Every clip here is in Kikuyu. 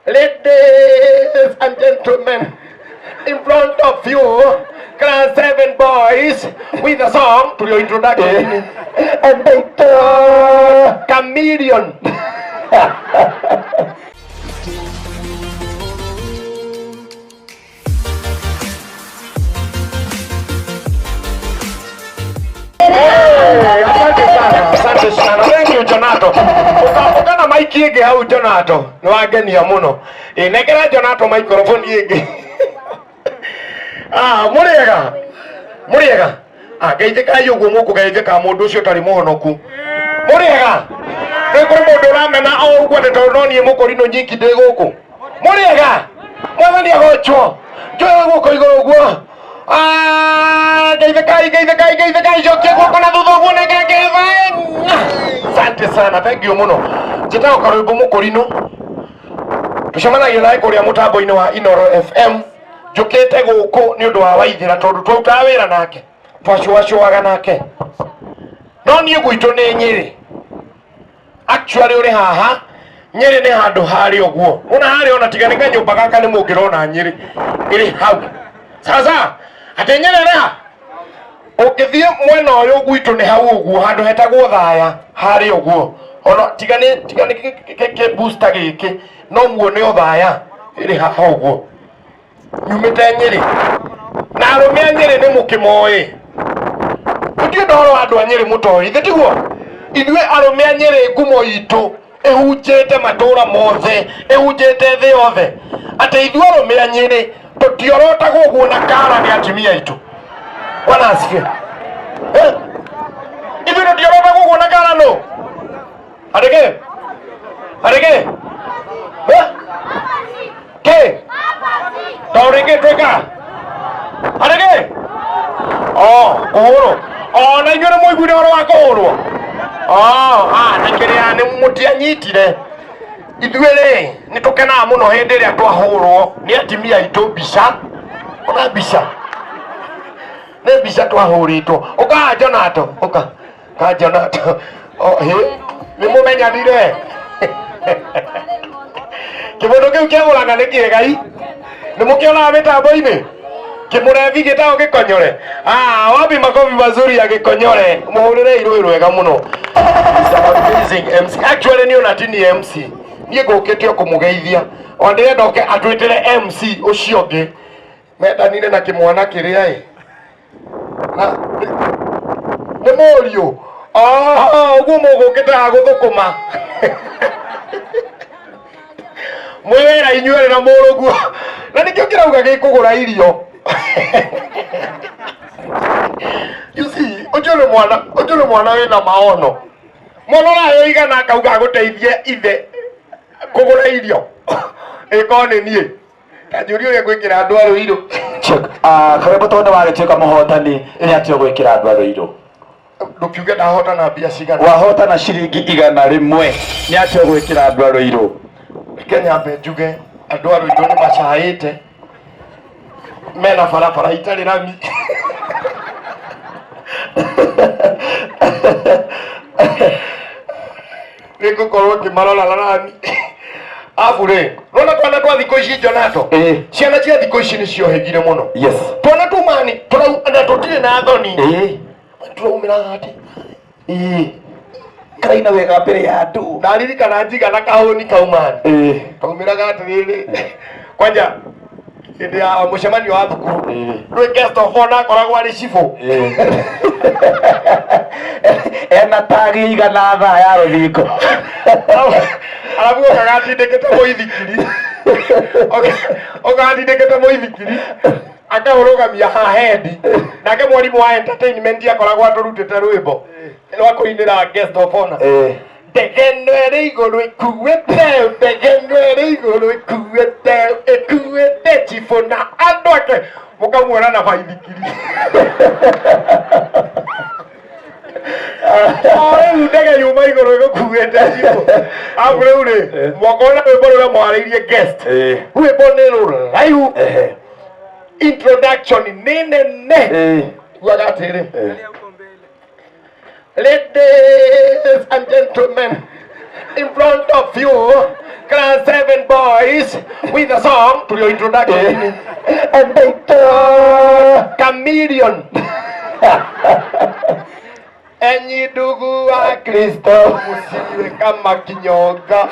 Ladies and gentlemen, in front of you, class 7 boys with a song to your introduction. And they Chameleon. Hey, asante sana, asante sana. Thank you Jonato. Ũkana maiki ĩngĩ hau Jonato. Nĩ wangenia mũno. Ĩ nengera Jonato microphone ĩngĩ. Ah, mũrĩega. Mũrĩega. Ah, ngeithĩkai ũguo mũkũgeithĩka mũndũ ũcio ũtarĩ mũhonoku. Mũrĩega. Nĩ kũrĩ mũndũ ũramena o ũguo atĩ tondũ no niĩ mũkũrinũ nyiki ndĩ gũkũ. Mũrĩega. Mwathani agocwo. Njoe guoko igũrũ ũguo. Ah, ngeithĩkai, ngeithĩkai, ngeithĩkai, cokia guoko na thutha ũguo nengera ngeithai. Asante sana, thank you mũno. Njĩtagwo Karũĩmbo Mũkũrinũ. Tũcemanagia nawe kũrĩa mũtambo-inĩ wa Inoro FM. Njũkĩte gũkũ nĩ ũndũ wa Waithĩra tondũ twarutaga wĩra nake, twacuacuaga nake. No niĩ gwitũ nĩ Nyĩrĩ. Actually ũrĩ haha Nyĩrĩ nĩ handũ harĩ ũguo. Ona harĩ ona tiga nĩ kanyũmba gaka nĩ mũngĩrona Nyĩrĩ ĩrĩ hau. Sasa atĩ Nyĩrĩ ĩrĩ ha? Ũngĩthiĩ mwena ũyũ gwitũ nĩ hau ũguo handũ hetagwo Thaya harĩ ũguo. Ona tiga nĩ tiga nĩ kĩ booster gĩkĩ no muone o Thaya ĩrĩ haha ũguo. Nyumĩte Nyĩrĩ na arũme a Nyĩrĩ nĩ mũkĩmoĩ. Gũtirĩ ũndũ ũhoro wa andũ a Nyĩrĩ mũtoĩ, ithe tiguo? Ithuĩ arũme a Nyĩrĩ ngumo itũ ĩhunjĩte matũra mothe, ĩhunjĩte thĩ yothe atĩ ithuĩ arũme a Nyĩrĩ tũtiorotagwo ũguo na kara nĩ atumia aitũ. Bwana asifiwe. Eh? Ithuĩ tũtiorotagwo ũguo na kara nũ? Arĩkĩ? Arĩkĩ? Eh? Kĩ? Tondũ rĩngĩ twĩka? Arĩkĩ? Oh, kũhũrwo. Oh, na inyuĩ nĩ mũiguire ũhoro wa kũhũrwo? Oh, ah, nĩ kĩrĩa nĩ mũtianyitire. Ithuĩ rĩ, nĩ tũkenaga mũno hĩndĩ ĩrĩa twahũrwo nĩ atumia aitũ mbica. Ona mbica. Nĩ mbica twahũrĩtwo. Ũka Jonato, ũka. Ka Jonato. Oh, hĩ, nĩ mũmenyanire. Kĩmũndũ kĩu kĩagũraga nĩ kĩega i. Nĩ mũkĩonaga mĩtambo-inĩ? Kĩmũrebi gĩtagwo gĩkonyore. Ah, wapi makofi mazuri ya gĩkonyore. Mũhũrĩre irũĩ rwega mũno. He's an amazing MC. Actually niĩ ona ti niĩ MC. Niĩ ngũkĩte o kũmũgeithia. O ndĩrenda oke atwĩtĩre MC ũcio ũngĩ. Mendanire na kĩmwana kĩrĩa ĩ. Na nĩ mũriũ. Oh, ũguo mũgũkĩte ha gũthũkũma. Mwĩ wĩra inyuerĩ na mũrũguo. Na nĩkĩo kĩrauga gĩkũgũra irio. You see, ũcio nĩ mwana, ũcio nĩ mwana wĩna maono. Mwana ũraheo igana akauga agũteithie ithe kũgũra irio. Ĩkorwo nĩ niĩ. Kanjũria ũrĩa ngwĩkĩra andũ a Rũirũ. Check. Ah, Karembo tondũ nĩ wagĩtuĩka mũhotani nĩ atĩa ũgwĩkĩra andũ a Rũirũ? Ndũkiuge ndahotana mbia cigana. Wahotana ciringi 100 nĩ atĩa ũgwĩkĩra andũ a Rũirũ? Reke nyambe njuge andũ a Rũirũ nĩ macaĩte mena barabara itarĩ rami. Nĩ ngũkorwo ngĩmarora na rami. Abu rĩ, nona twana twa thikũ ici Jonato, Ĩĩ. ciana cia thikũ ici nĩ ciohĩgire mũno. Yes. Twana tumani tũrau na tũtirĩ na thoni. Ĩĩ. Tũraumĩra atĩ Ĩĩ. Karaina wega mbere ya andũ. Ndaririkana njiga na kahũni kaumani. Ĩĩ. Kaumĩraga atĩrĩrĩ kwanja hĩndĩ ya mũcemanio wa thukuru Ĩĩ. ndũĩ guest of honor akoragwo arĩ cibũ. Ena tagi igana thaa ya rũthingo. Arabu okaga atindĩkĩte mũithikiri. Okaga atindĩkĩte mũithikiri akaũrũgamia haha hendi nake mwarimũ wa entertainment akoragwo atũrutĩte rwĩmbo rwa kũinĩra guest of honor. Ĩĩ. Ndege ĩno ĩrĩ igũrũ ĩkuĩte, ndege ĩno ĩrĩ igũrũ ĩkuĩte, ĩkuĩte chibũ na andũ ake mũkamuona na baithikiri. O rĩu ndege yuma igũrũ ĩgũkuĩte chibũ. Arabu rĩu rĩ, mwakona rwĩmbo rũrĩa mwarĩirie guest. Ĩĩ. Rwĩmbo nĩ rũraihu. Ehe. Introduction nĩ nene. Ĩĩ. Ugaga atĩrĩ. Ĩĩ. Ladies and gentlemen, in front of you, class 7 boys. please with a song to your introduction. And they Chameleon. Enyi ndugu wa Kristo. Msiwe kama kinyonga.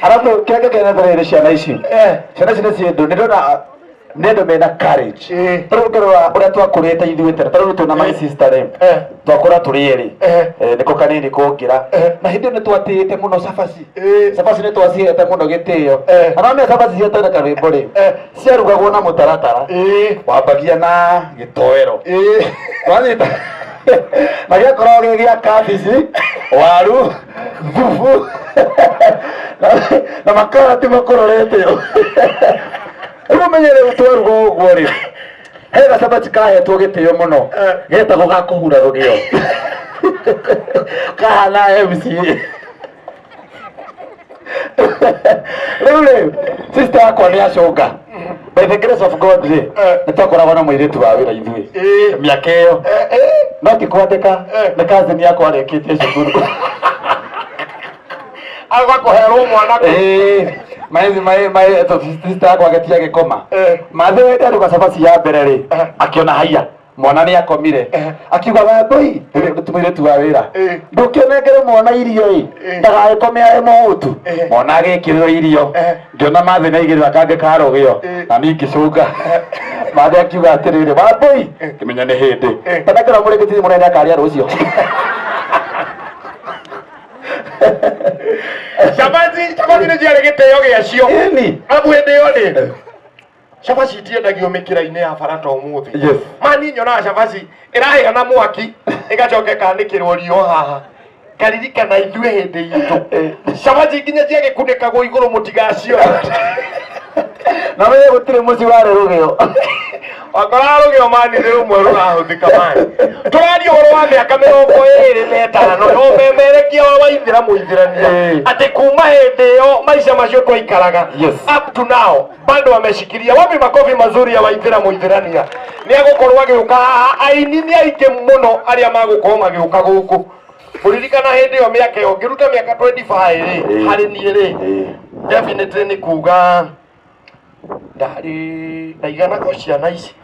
Arabu kĩrĩa kĩngena rĩrĩ ciana ici Eh. ciana ici nĩ ciĩndũ nĩ ndona nĩ andũ mena courage Eh. tarĩu ũngĩrora ũrĩa twakũrĩte ithuĩ tene tarĩu twĩna my sister rĩ Eh. twakũra tũrĩ erĩ Eh. Eh, nĩko kanini kũngĩra Eh. na hĩndĩ ĩyo nĩ twatĩĩte mũno cabaci Eh. cabaci nĩ twacihete mũno gĩtĩo Eh. na nomenya cabaci cia tene karwĩmbo rĩ Eh. ciarugagwo na mũtaratara Eh. wambagia na gĩtoero Eh. wanyita na gĩakoragwo gĩ gĩa kabici waru thubu na- na makarati makũrorete rĩu ũmenye rĩu twaruga ũguo rĩ he gacabaci kahetwo gĩtĩo mũno Eh. getagwo ga kũhura rũgĩo kahana MCA rĩu rĩ sister yakwa nĩ acũnga by the grace of God rĩ Eh. nĩ twakoragwo na mũirĩtu wa wĩra ithuĩ Eh. mĩaka ĩyo Eh. Eh. no ti kwandĩka Eh. nĩ cousin yakwa arĩkĩtie cukuru Agakũherwo mwana. Ĩĩ, maĩ maĩ maĩ sister yakwa agĩtia gĩkoma Eh. mathĩ wende aruga cabaci ya mbere rĩ Eh. akĩona haiya mwana nĩ akomire Eh. akiuga wambũi mũirĩtu wa wĩra Eh. ndũkĩonengere mwana irio ĩ Eh. ndagagĩkome arĩ mũhũtu Eh. mwana agĩkĩrĩrwo irio Eh. ngĩona mathĩ nĩ aigĩrĩra kangĩ ka rũgĩo Eh. na niĩ ngĩcũnga mathĩ akiuga atĩrĩrĩ wambũi Eh. ngĩmenya nĩ hĩndĩ Eh. tanakĩra mũrĩngĩti mũnene akarĩa rũciũ Cabaci cabaci nĩ ciarĩ gĩtĩo gĩacio. Ĩni. Arabu hĩndĩ ĩyo rĩ cabaci itiendagio mĩkĩra-inĩ ya bara ta ũmũthĩ. Yes. Mani nyonaga cabaci ĩrahĩa na mwaki ĩgacoka ĩkanĩkĩrwo riũa haha. Ngaririkana ithuĩ hĩndĩ itũ. Eh. Cabaci nginya ciagĩkunĩkagwo igũrũ mũtigacione. na menye gũtirĩ mũciĩ warĩ rũgĩo Wakoraga rũgĩo mani nĩ rũmwe rũrahũthĩka mani. Tũraria ũhoro wa mĩaka 25 no memerekia wa waithĩra mũithĩrania Eh. atĩ kuma hĩndĩ ĩyo maica macio twaikaraga Yes. up to now bado wameshikilia. Wapi makofi mazuri ya waithĩra mũithĩrania nĩ agũkorwo agĩũka haha. Aini nĩ aingĩ mũno arĩa magũkorwo magĩũka gũkũ kũririkana hĩndĩ ĩyo mĩaka ĩyo ngĩruta mĩaka 25 rĩ Eh. harĩ niĩ rĩ Eh. definitely nĩ kuga ndarĩ ndaiganaga o ciana ici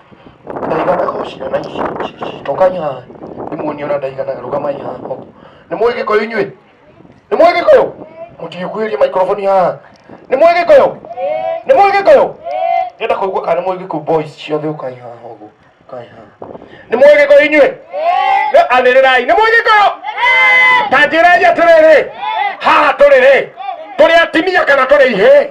ndaiganaga o ciana ici tokai haha nĩmuonie ũrĩa ndaiganaga rũgamai haha ũguo. Nĩ mũĩ gĩkũyũ inyuĩ nĩ mũĩ gĩkũyũ mũtigĩkuhĩrie microphone haha nĩ mũĩ gĩkũyũ nĩ mũĩ gĩkũyũ ngenda kũigua kana nĩ mũĩ gĩkũyũ boys ciothe ũkai haha ũguo ũkai haha nĩ mũĩ gĩkũyũ inyuĩ Nĩ- anĩrĩrai nĩ mũĩ gĩkũyũ ta njĩrai atĩrĩrĩ haha tũrĩ rĩ tũrĩ atimia kana tũrĩ ihĩĩ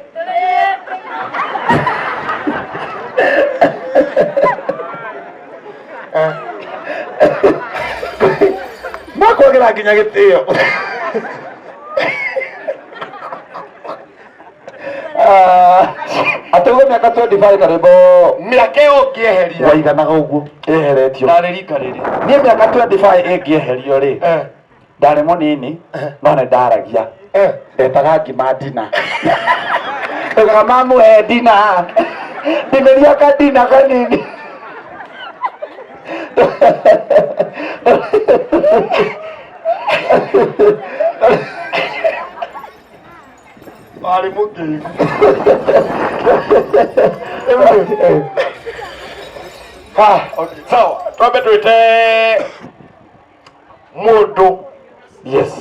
makwagĩra nginya gĩtĩo atĩ uge mĩaka 25 karĩmbo mĩaka ĩyo ũngĩeheria waiganaga ũguo ĩheretio ndarĩ rika rĩrĩ niĩ mĩaka 25 ĩngĩeherio rĩ Eh, ndarĩ mũnini no nĩ ndaragia eh. ndetaga ngima ndina ndaugaga mamũhe ndina ndinĩria kandina kanini warĩ mũkĩgu Ah, okay. Sawa, twambe twĩte mũndũ yes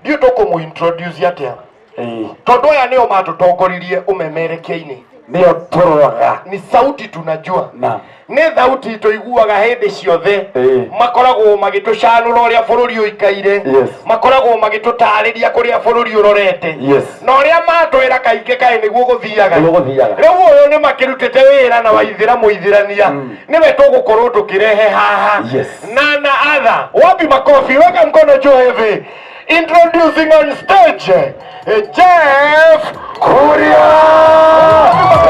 ndiũ tũkũmũ introduce atĩa Ĩĩ. tondũ aya nĩo matũtongoririe ũmemerekia-inĩ nĩyo tũroraga ni sauti tunajua na nĩ thauti tũiguaga hĩndĩ ciothe Ĩĩ. makoragwo magĩtũcanũra ũrĩa bũrũri ũikaire Yes. makoragwo magĩtũtarĩria kũrĩa bũrũri ũrorete Yes. na ũrĩa matwĩra kaingĩ kaĩ nĩguo gũthiaga Nĩguo gũthiaga. rĩu ũyũ nĩ makĩrutĩte wĩra na waithĩra mũithĩrania nĩwe tũgũkorwo tũkĩrehe haha Yes. na na other wapi makofi weka mkono juu hivi introducing on stage Jeff Kuria!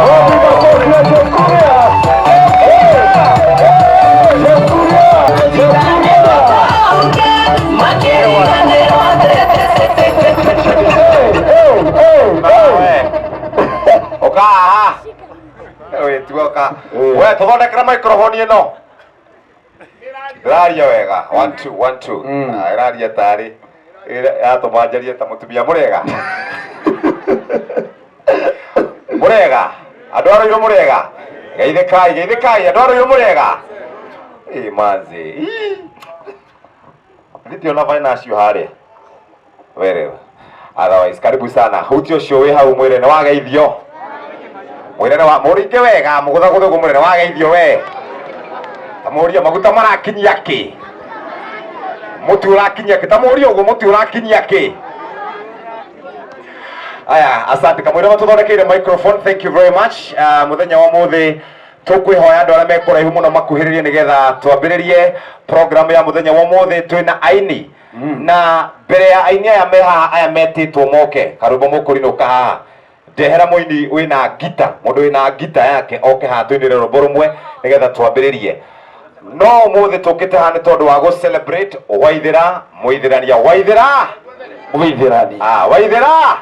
Wapi makofi ya Jeff Kuria? Jeff Kuria! Jeff Kuria! Hey, hey, hey! Ũka haha wĩtua ũka Eh. we tũthondekere microphone ĩno ĩraria wega one two one two Mm. Ah, ĩraria tarĩ yatũma njarie ta mũtumia mũrĩega Mũrega andũ a Rũirũ, mũrega, geithĩkai, geithĩkai andũ a Rũirũ, mũrega. Ĩ manzi. Ii. Nĩndĩona vaina acio harĩa very well. Otherwise, karibu sana. Huti ũcio wĩ hau, mwĩre nĩ wageithio, mwĩre nĩ wa mũringe wega, mũgũthagũthe ũguo, mwĩre nĩ wageithio. We tamũria maguta marakinyia kĩ, mũtu ũrakinyia kĩ, tamũria ũguo, mũtu ũrakinyia kĩ. Aya, asante kamwĩra matũthondekeire microphone, thank you very much. Mũthenya wa mũthĩ tũkwĩhoya andũ arĩa me kũraihu mũno makuhĩrĩrie nĩgetha twambĩrĩrie program ya mũthenya wa ũmũthĩ. Twĩna aini na mbere ya aini aya me haha, aya metĩtwo moke karwĩmbo mũkũrinũka haha. Ndehera mũini wĩna ngita, mũndũ wĩna ngita yake oke haha tũinĩre rwĩmbo rũmwe nĩgetha twambĩrĩrie. No ũmũthĩ tũkĩte haha nĩ tondũ wa gũ celebrate Waithĩra, mũithĩrania Waithĩra. Mũithĩrani. Ah, Waithĩra,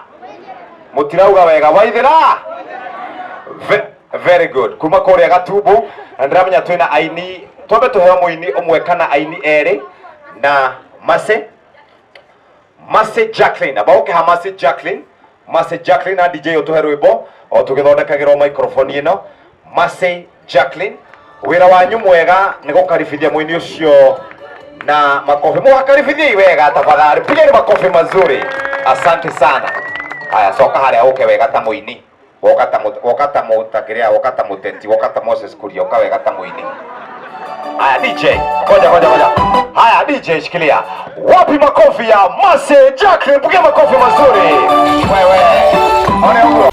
mũtirauga wega. Waithĩra. Very good. Kuma kũrĩa Gatumbu, na ndĩramenya twĩna aini. Twambe tũheo mũini ũmwe kana aini erĩ na Mase Mase Jacqueline, amba ũke ha Mase Jacqueline, Mase Jacqueline na DJ ũtũhe rwĩmbo o tũgĩthondekagĩrwo microphone ĩno. Mase Jacqueline, wĩra wanyu mwega nĩ gũkaribithia mũini ũcio na makofi. Mũgakaribithiei wega tafadhali, pigeni makofi mazuri. Asante sana. Haya, coka harĩa ũke wega ta mũini. Woka ta woka ta ta kĩrĩa, woka ta mũteti, woka ta Moses Kuria, ũka wega ta mũini. Haya DJ, ngoja, ngoja, ngoja. Haya DJ, shikilia. Wapi makofi ya Mase Jacqueline? Piga makofi mazuri. Wewe. One huko.